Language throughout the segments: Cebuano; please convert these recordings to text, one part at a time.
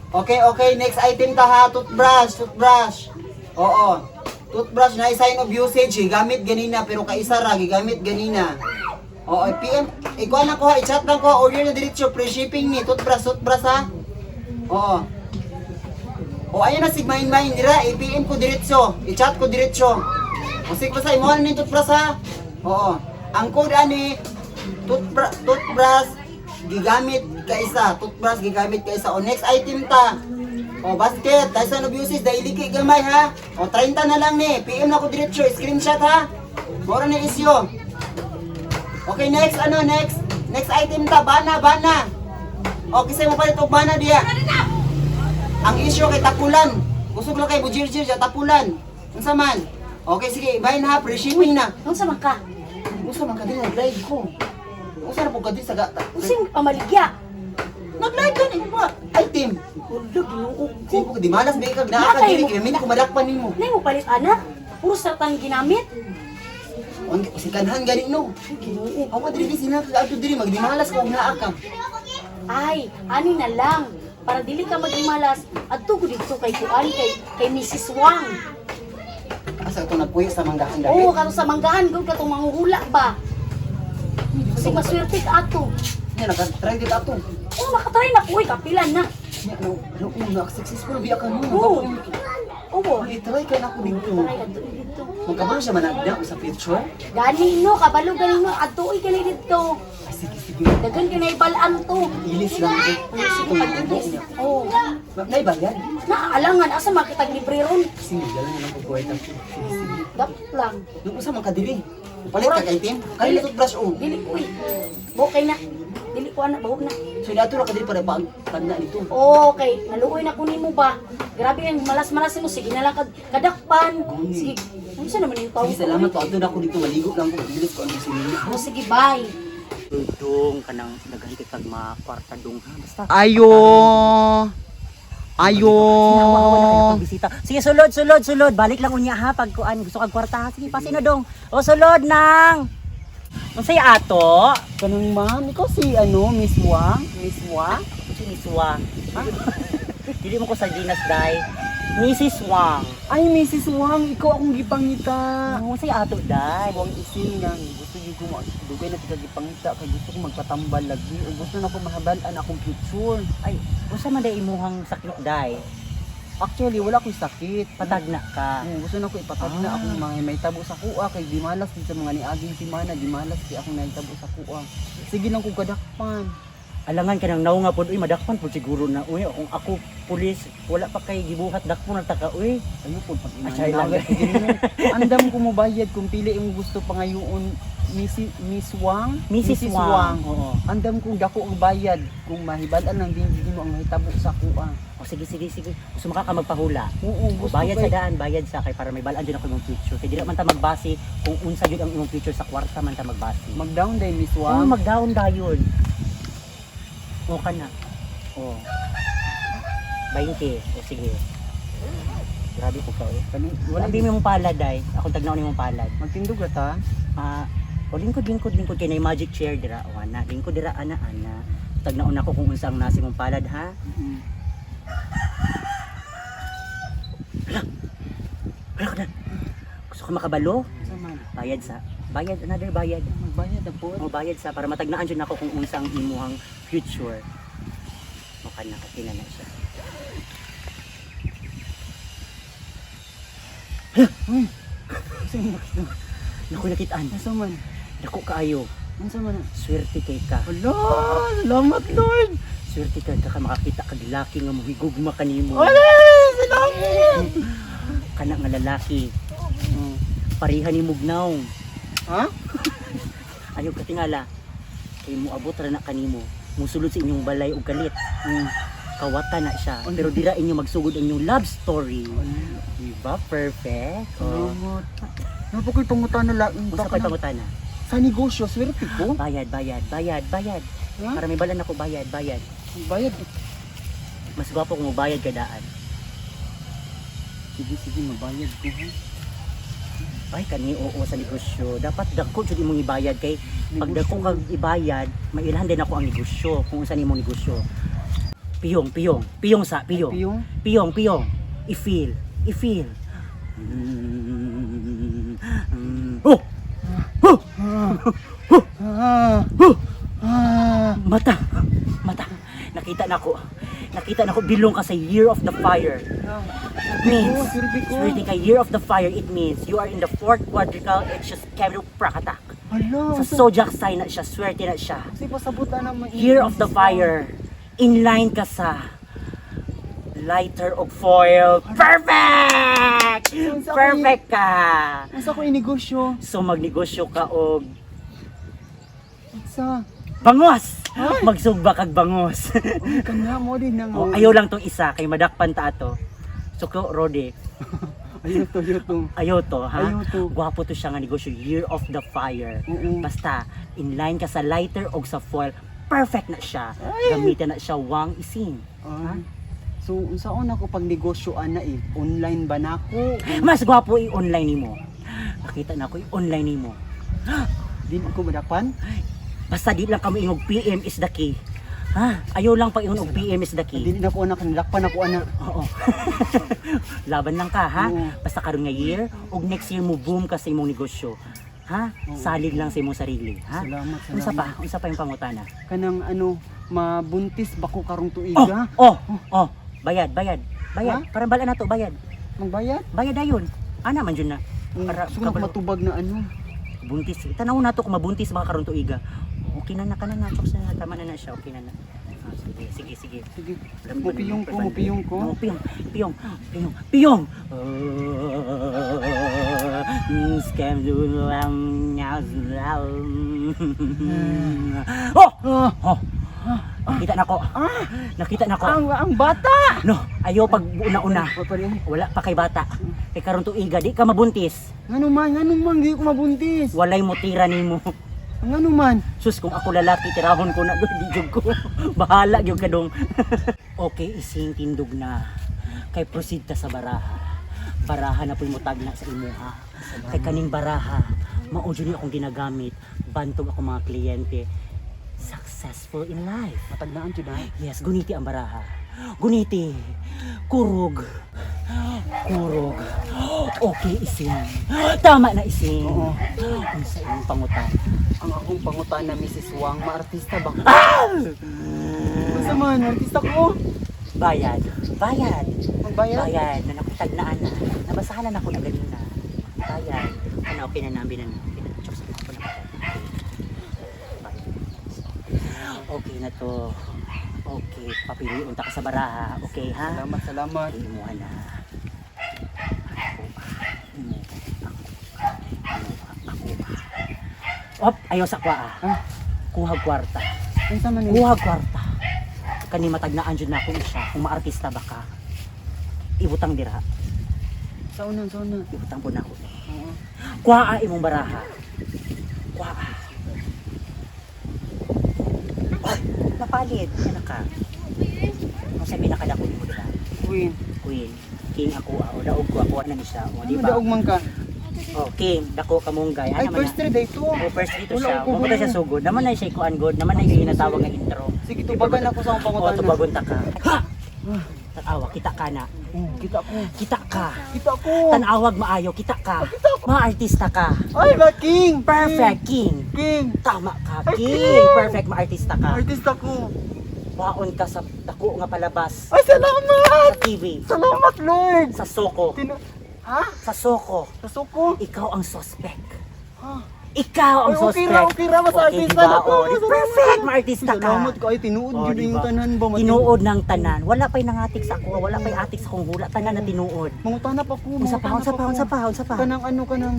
Okay, okay, next item ta ha, toothbrush, toothbrush. Oo. Toothbrush na sign of usage, eh. Gamit ganina pero kaisa ra gigamit ganina. Oo, PM, ikuha na ko ha, i-chat lang ko ha, order na diretso, free shipping ni toothbrush, toothbrush ha. Oo. O ayun na sig main dira, i-PM ko diretso, i-chat ko diretso. O sig basta imo na ning toothbrush ha. Oo. Ang code ani toothbrush, toothbrush gigamit kaisa, toothbrush gigamit kaisa. O next item ta. O basket, kaysa no usage dahil liki gamay ha. O 30 na lang ni, PM na ko diretso, screenshot ha. Mora ni isyo. Okay, next ano, next. Next item ta, bana, bana. O kisay mo palit og bana diya. Ang issue kay tapulan. Kusog lang kay bujir-jir ja tapulan. Unsa man? Okay, sige, buy na ha, free shipping na. Unsa man ka? Unsa man ka din nag-live ko? Unsa ra po ka din sa gata? Unsa imong pamaligya? Nag-live ka ni mo item. Wala, Ginoo ko. Sige po, di malas ba kag naa ka Nakay diri mo. kay min ko madakpan nimo. Nay mo palit ana? Puro sartan ginamit. Ang sikanhan gani no. Ay, Ginoo. Awa diri sila kag adto diri magdimalas ko og naa ka. Ay, ani na lang. Para dili ka magmalas, adto ko didto kay kuan kay Mrs. Wang. Asa to nagpuyo sa manggahan dapit. Oo, kato sa manggahan gud katong manghuhula ba. Kasi maswerte ka ato. Nya naka-try dito ato. Oo, nakatry na ko, uy, kapilan na. Nya no, no una successful biya ka no. Oo. Oo. Ay, try ka na ako dito. Try adto dito. Magkabalo siya managda sa future. Gani no, kabalo gani no, adto oy gani dito. Ay, sige, sige. Daghan kay naibalaan to. Ilis lang ko. Sige, pag-ilis. Oo. Naibayan. Naalangan asa makitag libre ron. Sige, dala na lang ko kwarta. Sige, sige. Dapat lang. Nung usa man ka diri. Palit ka kay team. Kay toothbrush oh. Dili ko eh. Okay na. Dili ko ana, baho na. So dato ra ka diri para pag tanda nito. Okay, naluoy na ko nimo ba? Grabe ang malas-malas mo sige na lang kad kadakpan. Sige. Unsa naman yung tawag? Sige, salamat po. Adto na ako dito maligo lang ko. Bilis ko ang sinina. Oh, sige, bye. Dong kanang daghan kay kag mga kwarta dong ha basta. Ayo. Ayo. Sinawa na kayo pagbisita. Sige, sulod, sulod, sulod. Balik lang unya ha pag kuan gusto kag kwarta ha. Sige, pasino dong. O sulod nang. Unsay ato? Kanang ma'am, ikaw si ano, Miss Wang? Miss Wang? Si Miss Wang. Ha? Dili mo ko sardinas day. Mrs. Wang. Ay, Mrs. Wang, ikaw akong gipangita. Unsay ato day? Wang isin nga, gusto yung ko dugay na tika gipangita kay gusto ko magpatambal lagi o gusto na ko mahabal-an akong future. Ay, unsa man day imuhang sakit day? Actually, wala ko'y sakit. Patagna ka. Oo, gusto na ko ipatag na akong mga may tabo sa kuha kay di malas din sa mga niaging semana, di malas di akong naitabo sa kuha. Sige lang kung kadakpan. Alangan ka nang naunga pod uy, madakpan pod siguro na uy. Kung ako pulis, wala pa kay gibuhat dakpon na taka uy. Ayo po pag Achay lang. Andam ko mo bayad kung pili imong gusto pangayoon Miss Miss Wang, Mrs. Wang. Oo. Andam kong dako ang bayad kung mahibal-an lang din gid mo ang nahitabo sa kuha. O sige, sige, sige. Gusto maka ka magpahula. Oo, gusto Bayad sa kay- daan, bayad sa kay para may balaan din ako imong future. Kay dili man ta magbase kung unsa gyud ang imong future sa kwarta man ta magbase. Mag-down day Miss Oh, Wang. mag-down dayon. O ka na. O. 20. O sige. Grabe po ka eh. Kani wala Wala di mo palad ay. Akong tagnaw ni mong palad. Magtindog ra ta. Ah, o lingkod lingkod lingkod kay na magic chair dira o ana. Lingkod dira ana ana. Tagnaon ako kung unsa ang nasi mong palad ha. Wala ka na. Gusto ka makabalo? Unsa man? Bayad sa. Bayad another bayad. Magbayad na po. O bayad sa para matagnaan jud nako kung unsa ang imuhang future. O ka na okay na na siya. Unsa man nakita? Naku nakitaan. Unsa man? Dako kaayo. Unsa man? Swerte kay ka. Hala, salamat Lord. Swerte kay ka ka makakita kag laki nga mohigugma kanimo. Wala, salamat. Kana nga lalaki. Pareha ni Mugnaw. Ha? Ayaw ka tingala. Kay moabot ra na kanimo. Musulod sa inyong balay og kalit. Kawata na siya. Pero dira inyo magsugod ang inyong love story. Diba? Perfect. Oh. Salamat. Ano pa ko'y pangutana la? Unsa ko'y pangutana? Sa negosyo, swerte ko. Bayad, bayad, bayad, bayad. Ha? Para may balan ako, bayad, bayad. Bayad. Mas gwapo kung mobayad ka daan. Sige, sige, mabayad ko ha. Ay, kani oo sa negosyo. Dapat dagko jud imong ibayad kay pag dagko kag ibayad, mailhan din ako ang negosyo kung unsa nimong negosyo. Piyong, piyong. Piyong sa, piyong. Piyong? Piyong, piyong. I-feel. I-feel. Oh! Oh! Oh! Ah, Oh! ah. Mata! Mata! Nakita na ko. Nakita na ko bilong ka sa Year of the Fire. Means, Swerte ko. swerte ka, Year of the Fire, it means you are in the fourth quadrical, it's just Kevin Prakatak. Hala, Sa zodiac sign na siya, swerte na siya. Kasi pasabutan na may Year of the Fire, inline ka sa lighter of foil. Perfect! Perfect ka! Unsa ko inegosyo? So magnegosyo ka og Unsa? bangos! Ay! Magsugba kag bangos. Uy, kana mo din nang. Oh, ayaw lang tong isa kay madakpan ta ato. Suko Rode, Ayaw to, ayaw to. ayaw to ha. Ayaw to. Gwapo to siya nga negosyo, Year of the Fire. Oo. Basta inline ka sa lighter og sa foil, perfect na siya. Gamitan na siya wang ising. Ay. So, unsaon ako pag negosyo ana eh? Online ba nako? Mas gwapo i-online nimo. Nakita na ako i-online nimo. Di ko madakpan? Basta di lang kamo ingog PM is the key. Ha? Ayaw lang pag ingon og PM is the key. Dili na ko anak, nadakpan ako ana. Oo. Laban lang ka ha. Oo. Basta karon nga year ug next year mo boom ka sa imong negosyo. Ha? Salig lang sa imong sarili, ha? Salamat, salamat. Unsa pa? Unsa pa yung pangutana? Kanang ano, mabuntis ba ko karong Oh, tuiga? oh, oh. Bayad, bayad. Bayad. Ha? Parang bala na to, bayad. Magbayad? Bayad dayon. Ana man jud na. Para Gusto ko na kabalo. matubag na ano. Buntis. Tanaw na to kung mabuntis baka karon tuiga. Okay na na kana na. Chokes na na. Tama na na siya. Okay na na. Ah, sige, sige, sige. Sige. Alam mo Mupiyong naman, ko, mupiyong ko. No, piyong, piyong, piyong, piyong. Scam Oh! Ah, Oh! Nakita na ko. Nakita na ko. ang bata! No, ayaw pag una-una. Wa pa rin. Wala pa kay bata. Kay karon tuiga di ka mabuntis. Ngano man, di ko mabuntis. Walay mo tira nimo. Ngano man? Sus, kung ako lalaki, tirahon ko na doon, di jud ko. Bahala gyud ka dong. Okay, ising tindog na. Kay proceed ta sa baraha. Baraha na po'y mutag na sa imuha. Kay kaning baraha, mao jud ni akong ginagamit. Bantog ako mga kliyente. Successful in life. Matagnaan jud ha. Yes, guniti ang baraha. Guniti. Kurog. Kurog. Okay, ising. Tama na, ising. Oo. Unsa imong pangutan? Ang akong pangutana, Mrs. Wang, maartista ba ko? Ah! Unsa man, artista ko? Bayad. Bayad. Magbayad? Bayad. Na nakitagnaan na. Nabasahan na ako na ganina. Bayad. Ano, okay na namin na. Okay na. Diyos, ako na. Bayad. Okay na to. Okay, papiliun ta ka sa baraha. Okay, ha? Salamat, salamat. Imuha na. Ako. Imo. Ako. Imo. Ako. Op, ayaw sa kwa ah. Ah, Kuha kwarta. unsa man ni? Kuha kwarta. Kani matagnaan jud na ako siya kung maartista ba ka. Ibutang dira. Sa una, sa una. Ibutang po na ako. Oo. Kuha imong baraha. Kuha. Ay, napalit. Yan ka. Ang sabi nakadako mo dira. Queen. Queen. King ako ah. O daog ko ako na ni siya. O di Ano ba? daog man ka? O king dako kamunggay. Ay, Ano man first na? trade ay to. O first dito Wala siya. ko Pumunta siya sugod. Naman na siya ikuan god. Naman na siya ginatawag nga intro. Sige, tubagan ako sa akong O pangutana. tubagon ta ka. Ha! Tanawa, kita ka na. Oh, kita ko. Kita ka. Kita ko. Tanawag maayo, kita ka. Mga artista ka. Ay, ba king? Perfect, king. King. Tama ka, Ay, king. king. Perfect, maartista ka. Artista ko. Waon ka sa dako nga palabas. Ay, salamat! Sa TV. Salamat, Lord! Sa Soko. Ha? Sa Soko. Sa suko? Ikaw ang suspect. Ha? Ikaw ang Ay, okay suspect. ra, okay ra, mas artista diba? na ko. Oh, di- Salamat. Perfect, maartista ka. Salamat ko. Ay, tinuod Oh, yun diba? yung tanan ba? Tinuod ng tanan. Wala pa'y nangatik sa ako. Wala pa'y atik sa akong hula. Tanan na tinuod. Mangutana pa ko. Unsa pa, mangutana unsa pa, ko. unsa pa, unsa pa. Kanang ano, kanang...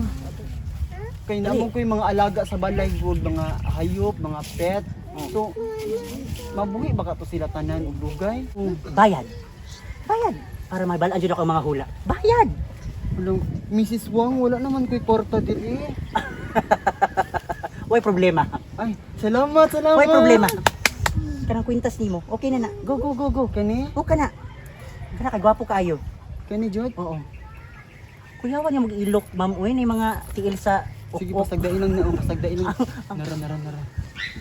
Kay namo ko yung mga alaga sa balay, gud, mga hayop, mga pet. So, mabuhi ba ka to sila tanan og dugay? Oh, Bayad. Bayad. Para mabalaan dyan ako ang mga hula. Bayad. Walang, Mrs. Wang, wala naman ko'y kwarta diri. Way problema. Ay, salamat, salamat. Way problema. Kanang kwintas nimo. Okay na na. Go, go, go, go. Kani? Okay na. Kana kay gwapo kaayo. Kani, Jod? Oo. Kuyawan niya mag-ilok, ma'am. Uy, na yung mga tiil sa Sige, ok-ok. pasagdain lang na. Oh, pasagdain lang. Nara, nara, nara.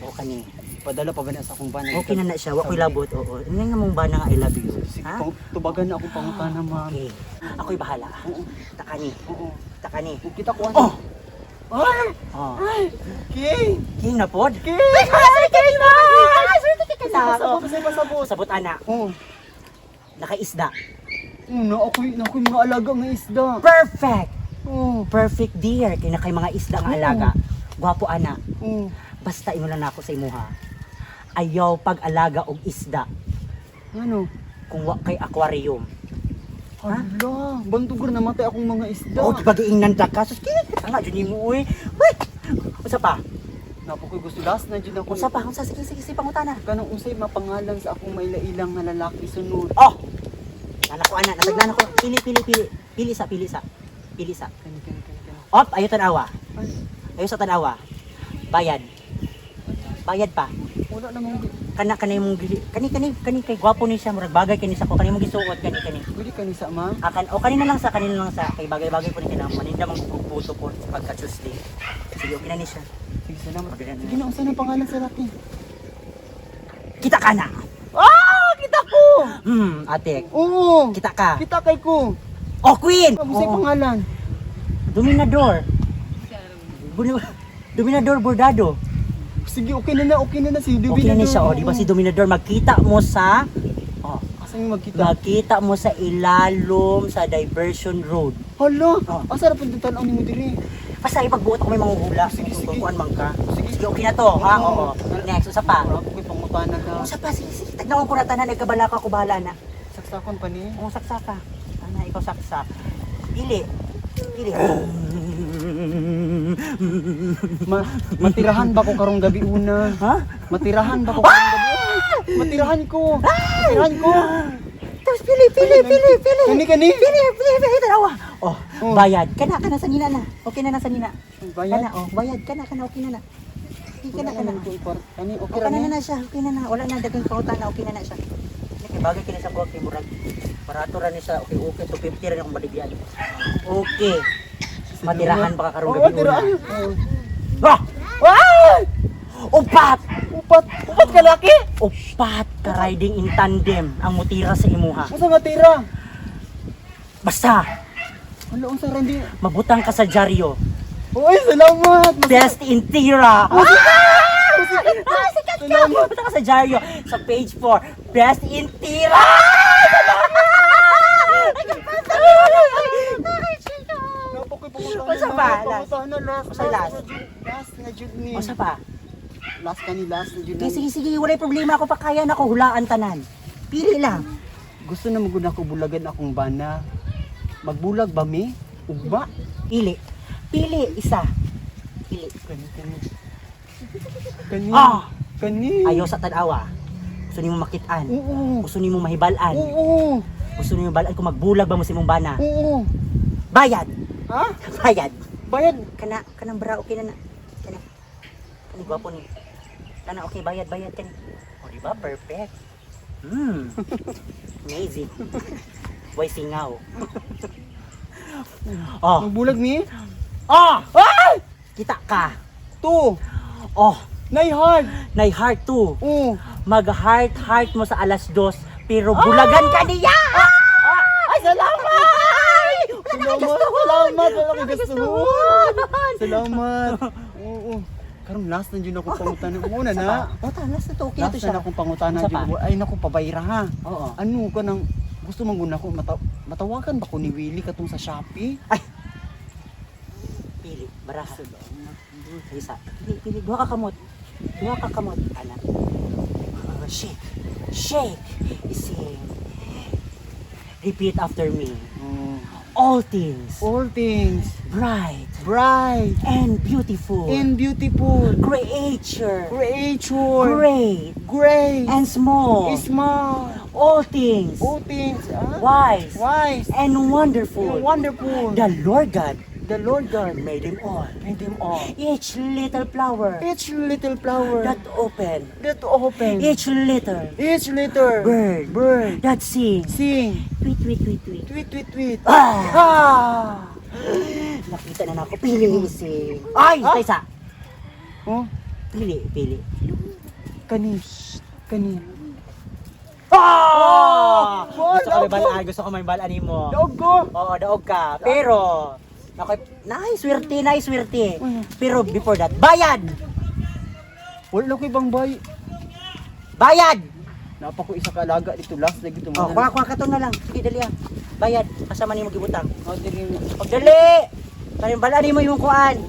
O kani. Padala pa ba na sa akong bana? Okay na na siya, wa ko'y labot, oo. Ano nga mong bana nga I love you? Sige, Ha? tubagan na akong pangutana, ma'am. Okay. Ako'y bahala. Oo. Takani. Oo. Takani. Kita ko. Oh! Ay! Oh. Ay! King! King na pod. King! Ay, king na! Pasabot, pasabot, pasabot. Sabot ana, Oo. nakaisda. Na ako'y mga alaga nga isda. Perfect! Oo. Perfect dear kay na kay mga isda nga alaga. Gwapo ana. Oo. Basta imo lang nako sa imuha. Ayaw pag-alaga og isda Ano? kung wa kay aquarium. Hala, bantog ra namatay akong mga isda. Oh, di ba giingnan ta ka? Sus, kini nga jud nimo oy. Uy! Usa pa? Napo ko'y gusto last na jud ako. Usa pa? Usa, sige, sige, sige, pangutana. Kanang unsay mapangalan sa akong mailailang nga lalaki sunod. Oh! Nana ko ana, nataglan ako. Pili, pili, pili. Pili sa, pili sa. Pili sa. Kani, kani, kani, kani. Op, ayo tanawa. Ay, Ayo sa tanawa. Bayad. Bayad pa. wala namang Kana kana imong kani kani kani kay gwapo ni siya, murag bagay kani sa ko, kani imong gisuot kani kani. Pwede kani sa ma. Akan o kanina lang sa, kanina lang sa, kay bagay-bagay po ni kanang maninda mang puto po pagka Tuesday. Sige, okay na ni siya. Sige, salamat. Pagdala na. Sige na, unsa na pangalan sa laki? Kita ka na. Ah, kita ko. Ate. Oo. Kita ka. Kita kay ko. Oh, queen. Unsay Oo. pangalan? Dominador. Dominador Bordado. Sige, okay na okay na na si Okay na ni siya, oh, di ba si Dominador magkita mo sa, oh, Asa yung magkita? magkita mo sa ilalom sa Diversion Road. Hala, Oh. asa ra pud tan-aw nimo diri? Basta ipagbuot ako may manghuhula. Sige, sige. Kuan man ka. Sige. Sige, okay na to, ha? Oo. Next, usa pa. Wala ko ko'y pangutana ka. Usa pa, sige, sige. Tagnaon ko na tanan, nagkabala ka, ako bahala na. Saksakon pa ni. Kung saksa ka. Ana, ikaw saksa. Pili. Pili. Matirahan ba ko karong gabi una? Ha? Matirahan ba ko karong gabi? Matirahan ko. Matirahan ko. Tapos pili, pili, pili, pili. Kani kani. Pili, pili, pili, tanawa. Oh, Oh. bayad. Kana, kana sa nina na. Okay na na sa nina. Bayad. Kana, oh, bayad. Kana, kana, okay na na. Okay, kana, kana. Kani okay Okay ra na ni. na na siya. Okay na na. Wala na daghang pangutana. Okay na na siya. Kay bagay kini sa buhok kay murag barato ra ni siya. Okay, okay. 250 ra ni akong baligyan. Okay. Matirahan ba ka karong Oo, gabi una? tirahan. Oo. Ah! Ay! Upat! Upat, upat ka laki. Upat ka riding in tandem ang mutira sa imuha. Unsa nga tira? Basta, Hala, unsa ra hindi? mabutang ka sa dyaryo. Uy, salamat. Best in tira! Ah! Ah, sikat ka! Salamat. Mabutang ka sa dyaryo. Sa page 4, Best in tira! Salamat! Ay, kapasa! Ay, chika! Napo ko'y pangutana. Unsa pa? Last. Pangutana last. Unsa last? Last na jud ni. Unsa pa? Last kani, last na jud Okay, ni. sige, sige, walay problema ako pa kaya na ko hulaan tanan. Pili lang. Gusto na magud ako bulagan akong bana. Magbulag ba mi? Ugma? Pili. Pili isa. Pili. Kani kani. Kani. Ah! Kani. Ayaw sa tanawa. Gusto nimo makitaan. Oo. Gusto nimo mahibalaan. Oo. Gusto nimo mahibalaan kung magbulag ba mo sa imong bana. Oo. Bayad. Ha? Bayad. Bayad. Kana kanang bra okay na na. Kana. Kani gwapo ni. Kana okay, bayad, bayad kani. O di ba perfect? Amazing. Way singaw. Oh. Magbulag mi? Oh! Ay! Kita ka. Two. Oh, Nay hard. nay heart too. Oo. Mag heart heart mo sa alas 2 pero bulagan ka niya. Ay, salamat! Salamat, salamat. Wala kang gastuhan. Salamat. Oo. Karon last na jud akong pangutana. Muna na. Oh, ta, last na to. Okay na Last to siya. na akong pangutana Isa pa? jud. Ay naku, pabayra ha. Oo. Ano ka nang gusto man gud nako matawagan ba ko ni Willie katong sa Shopee? Ay. Pili, baraha. Salamat. Isa. Pili, pili. Duha ka kamot. Duha ka kamot. Ana. Shake. Shake. Ising. Repeat after me. Oh. All things All things bright bright and beautiful. and beautiful. Creature. Creature. Great Great. and small. Small. All things All things ah, wise wise and wonderful. and wonderful. The Lord God The Lord God made them all. made them all. Each little flower Each little flower that open, that open. each little Each little bird bird that sings, sing. Tweet, tweet, tweet, tweet. Tweet, tweet, tweet. Ah! Ah! Nakita na nako. Pili si. Ay, Ah? taysa. Oh, Pili, pili. Kani. Kani. Oh! Gusto ko Oh, may balaan, gusto ko may balaan nimo. Daog ko. Oo, daog ka. Pero, okay, nice, swerte, nice, swerte. Pero before that, bayad! Wala ko ibang bay. Bayad! Napa ko isa ka alaga dito last lagi dito. Oh, kuha, kuha ka to na lang. Sige, dali ah. Bayad. Kasama nimo gibutang. Oh, diri. Oh, dali! Kaya balaan nimo yung kuan.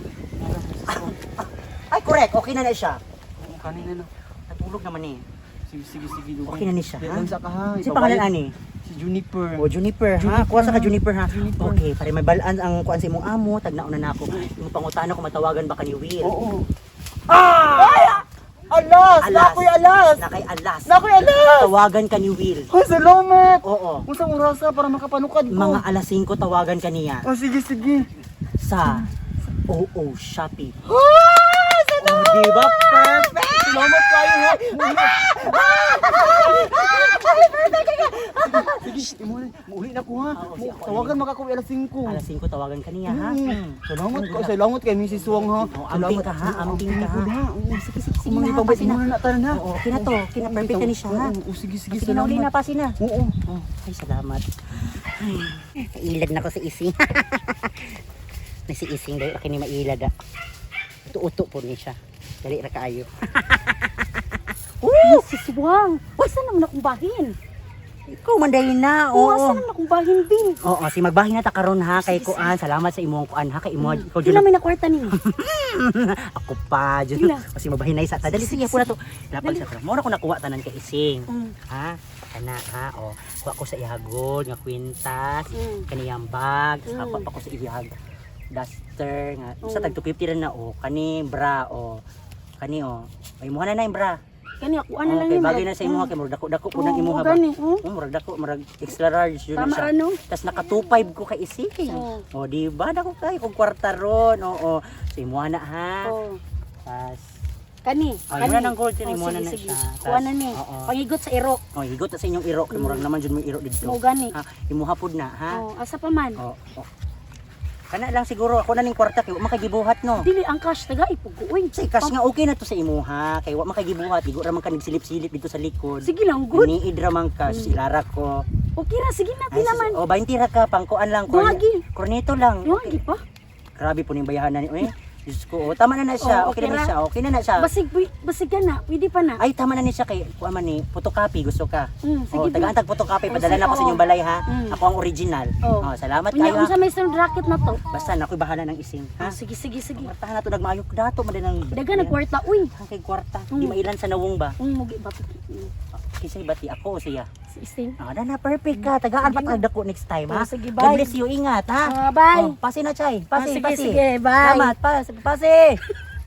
Ay, correct. Okay na na siya. Kani na na. Natulog naman eh. Sige, sige, sige. Dugay. Okay na ni siya, ha? Lang sa ka ha. Si pangalan ani? Si Juniper. Oh, Juniper, ha? Kuha sa ka Juniper, ha? Okay, pare may balaan ang kuan sa imong amo, tagnaon na nako. Imong pangutana kung matawagan ba ka ni Will. Oo. Ah! Ay! Alas! Alas. Nakoy alas! Nakay alas. Nakoy alas! Tawagan ka ni Will. Hoy, salamat! Oo. Unsang orasa para makapanukad ko? Mga alas 5 tawagan ka niya Oh, sige, sige. sa OO Shopee. Ah! Salamat! Oh, di ba? Perfect! Salamat kayo ha! Sige, muuli na ko ha. Oo, sige, ako Tawagan makakuwi alas 5. Alas 5 tawagan ka niya, ha? Salamat ko, salamat kay Mrs. Wong ha. Oh, amping ka ha, amping ka ha. Oo, Sige, sige, sige Kung na, mga pasi na. na tanan ha. Oo, okay na to. Okay na, perfect na ni siya, ha? Oo, sige, sige, Sige na, uli na, pasi na. Oo. Oh, ay, salamat. Ay, nailad na ko sa ising. Na si ising dahil ako ni mailad ah. Uto-uto po ni siya. Dali ra kaayo. Woo! Si Suwang. Uy, saan naman akong bahin? Ikaw man dahil na. Oo, Oo. saan naman akong bahin din? Oo, si magbahin na ta karon ha kay kuan. Salamat sa imong kuan ha kay imo. Ikaw Di jud. namin na kwarta ninyo. Ako pa jud. Pila? Kasi mabahin na isa ta. Dali sige po na to. Lapag sa karon. Mo na ko nakuha tanan kay ising. Ha? Kana ha o. Kuha ko sa ihagod nga kwintas, kaniyang bag, mm. Pa ko sa ihag duster nga sa tag 250 ra na o kani bra o kani o. Ay imuha na na yung bra. Kani ako ano lang Okay, yun. bagay na sa imuha kay murag dako dako po ng Oo, imuha ba. gani, oh. Oh, murag dako, murag extra large yun na Tama siya. ano? Tas naka 2.5 ko kay Ising. Oo. O, di ba? Dako kay kog kwarta ron. Oo. So imuha na ha. Oo. Tas Kani. Ay, wala nang gold yun, Oh, imuha sige, na na sige. siya. Kuha na ni. Oo. Pangigot sa iro. Oh, higot na sa inyong iro kay murag naman jud mo iro didto. Mo gani. Ha, imuha pud na ha. Oh, asa pa man. Oh, oh. Kana lang siguro ako na ning kwarta kay wa makagibuhat no. Dili ang cash taga ipugo uy. Sa cash nga okay na to sa imuha kay wa makagibuhat, igo ra man ka nagsilip-silip dito sa likod. Sige lang, good. Niid ra man ka, ilara ko. Okay ra, sige na, Ay, pila man. Oh, 20 ra ka pangkuan lang. Duwagi. Kornito lang. Duwagi pa. Grabe po ning bayahan na ni. Eh, Diyos ko, oh, tama na na siya. Oh, Okay, okay na na ra. siya. Okay na na siya. Basig, basig ka na, pwede pa na. Ay, tama na ni siya kay kuan man ni photocopy gusto ka. Sige, Oh, tagaan tag photocopy Oh, padala sige, na ako sa oo. inyong balay ha. Ako ang original. Oh. Oh, salamat Unya, kayo ha. unsa may sunod racket na to? Basta na ako'y bahala ng ising ha. Ah, sige, sige, sige. Kwartahan na to nagmaayok dato man din ang Daga nagkwarta, uy. Ang kay kwarta. Di mailan sa nawong ba? Mugi ba? Kinsay bati ako o siya? Si Ising. Ah, na, na perfect ka. Tagaan pa tag dako next time ha. Oh, sige, bye. God bless you. Ingat ha. Ah, bye. Oh, pasi na chay. Ah, Pasi, sige, pasi. sige, bye. Salamat. Pasi, pasi.